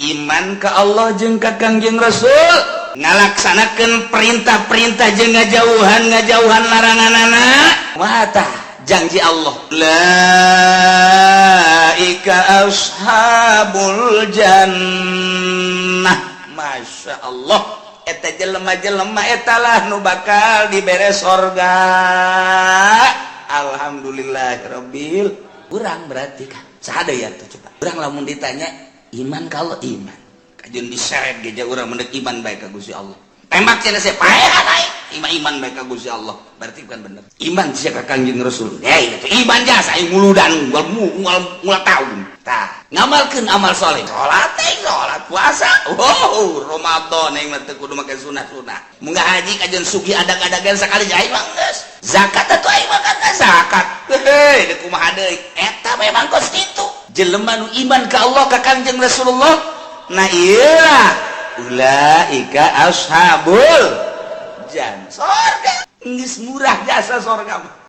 Iman ka Allah jeung ka Kangjeng Rasul, ngalaksanakeun perintah-perintah jeung ngajauhan ngajauhan laranganana. Mata janji Allah, ulaika ashabul jannah. Masya Allah, eta jelema-jelema etalah nu bakal dibere sorga. Alhamdulillahirabbil. Kurang berarti kan sada ya tuh. Coba urang lamun ditanya iman, kalau iman kajeun diseret ge urang mendek iman bae ka Gusti Allah, tembak cenah, saya paeh aing iman, iman bae ka Gusti Allah, berarti bukan bener iman sia ka Kangjeng Rasul. Hei, itu iman jasa aing muludan unggal unggal unggal tahun. Tah, ngamalkeun amal soleh, salat teh, salat, puasa. Oh, Ramadan aing mah teu kudu make sunah-sunah. Munggah haji kajeun sugih adag-adagan sakali aing mah geus. Zakat atuh aing mah kan zakat. Heuh, deuk kumaha deui? Eta memang kos kitu. Jelema nu iman ka Allah, ka Kangjeng Rasulullah. Nah, iyalah, ulaika ashabul jan sorga. Geus murah jasa sorga mah.